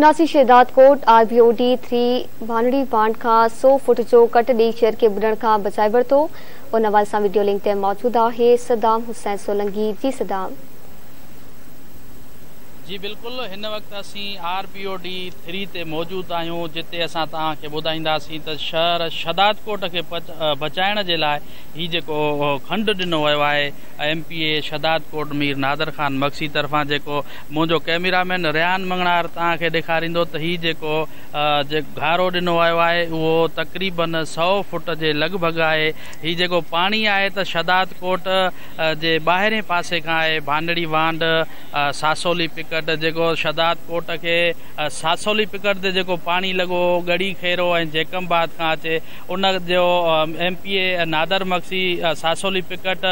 Nasir Shahdadkot R B O D three Bhanri واڻ کان 100 foot جو ڪٽ ڏئي شهر کي ٻڏڻ کان بچائي ورتو. ان حوالي سان وڊيو لنڪ تي موجود آهي صدام حسين سولنگي. جي صدام. جي بلڪل هن وقت اسين R B O D three تي موجود آهيون جتي اسان توهان کي ٻڌائينداسين ته شهر شهدادڪوٽ کي بچائڻ جي لاء هي جيڪو کنڊ ڏنو ويو آهي M P A Shahdadkot Mir Nadir Khan Magsi طرفان جيڪو منهنجو ڪئميرا مين ريحان مڱڻهار توهان کي ڏيکاريندو ته هي جيڪو گهارو ڏنو ويو آهي اهو تقريبن 100 فوٽ جي لڳ ڀڳ آهي هي جيڪو پاڻي آهي ته شهدادڪوٽ جي ٻاهرين پاسي کان آهي ڀانڊڙي وانڍ ساسولي پڪٽ جيڪو شهدادڪوٽ کي ساسولي پڪٽ تي جيڪو پاڻي لڳو هو ڳڙهي خيرو ۽ جيڪب آباد کان اچي ان جو M P A Nadir Magsi Sasoli picket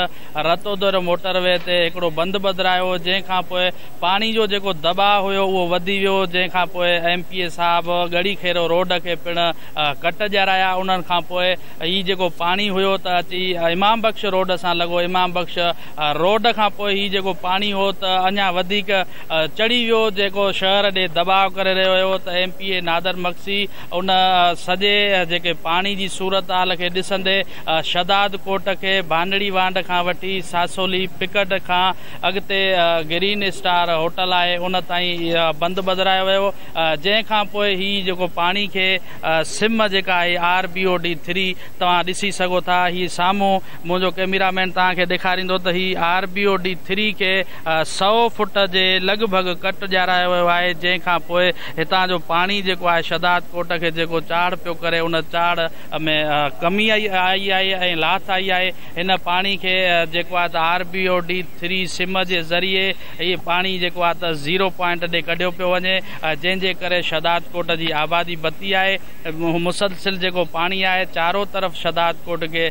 Ratodero motor V تي هڪڙو بند ٻڌرايو جنهن کان پوء پاڻي جو جيڪو دٻاء هيو اهو وڌي ويو جنهن کان پوء ايم پي اي صاحب ڳڙهي خيرو روڊ کي پڻ ڪٽ ڏيارايا انهن کان پوء هي جيڪو پاڻي هيو ته اچي امام بخش روڊ سان لڳو امام بخش روڊ کان پوء هي جيڪو پاڻي هو ته اڃا وڌيڪ چڙهي ويو جيڪو شهر ڏي دٻاء ڪري رهيو هيو ته M P A Nadir Magsi ان سڄي جيڪي پاڻي جي صورتحال کي ڏسندي شهداد ڪوٽ کي ڀانڊڙي وانڍ کان وٺي ساسولي پڪٽ کان اڳتي گرين اسٽار هوٽل آهي ان تائين بند ٻڌرايو ويو جنهن کان پوء هي جيڪو پاڻي کي سم جيڪا آهي R B O D three توهان ڏسي سگهو ٿا هي سامهون منهنجو ڪئميرا مين توهان کي ڏيکاريندو ته هي R B O D three کي 100 فوٽ جي لڳ ڀڳ ڪٽ ڏيارايو ويو آهي جنهن کان پوء هتان جو پاڻي جيڪو آهي شهداد ڪوٽ کي جيڪو چاڙهه پيو ڪري ان چاڙهه ۾ ڪمي آئي آهي ۽ لاٿ آئي آهي هن پاڻي کي جيڪو آهي ته R B O D three سم جي ذريعي هي پاڻي جيڪو آهي ته زيرو پوائنٽ ڏي ڪڍيو پيو وڃي جنهن جي ڪري شهداد ڪوٽ جي آبادي بتي آهي مسلسل جيڪو پاڻي آهي چارو طرف شهداد ڪوٽ کي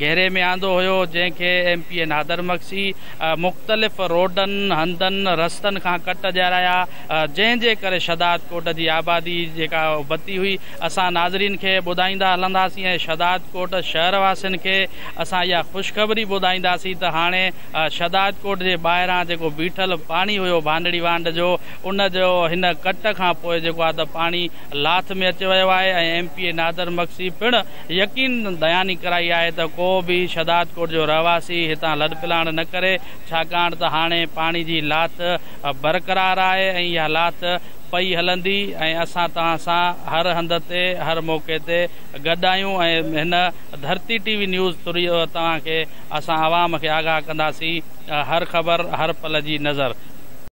گهيري ۾ آندو هيو جنهن کي M P A Nadir Magsi مختلف روڊن هنڌن رستن کان ڪٽ ڏيارايا جنهن جي ڪري شهداد ڪوٽ جي آبادي جيڪا بتي هئي اسان ناظرين کي ٻڌائيندا هلنداسين ۽ شهداد ڪوٽ شهر واسين کي اسان اها خوشخبري ٻڌائينداسين ته هاڻي شهداد ڪوٽ جي ٻاهران جيڪو بيٺل پاڻي هيو ڀانڊڙي وانڍ جو ان جو هن ڪٽ کان پوء جيڪو آهي ته پاڻي لاٿ ۾ اچي ويو آهي ۽ M P A Nadir Magsi پڻ يقين دهاني ڪرائي آهي ته ڪو به شهدادڪوٽ جو رهواسي هتان لڏپلاڻ نه ڪري ڇاڪاڻ ته هاڻي پاڻي جي لاٿ برقرار آهي ۽ اها لاٿ پئي هلندي ۽ اسان توهان سان هر هنڌ تي هر موقعي تي گڏ آهيون ۽ هن ڌرتي ٽي وي نيوز ٿرو توهان کي اسان عوام کي آگاهه ڪنداسين هر خبر هر پل جي نظر.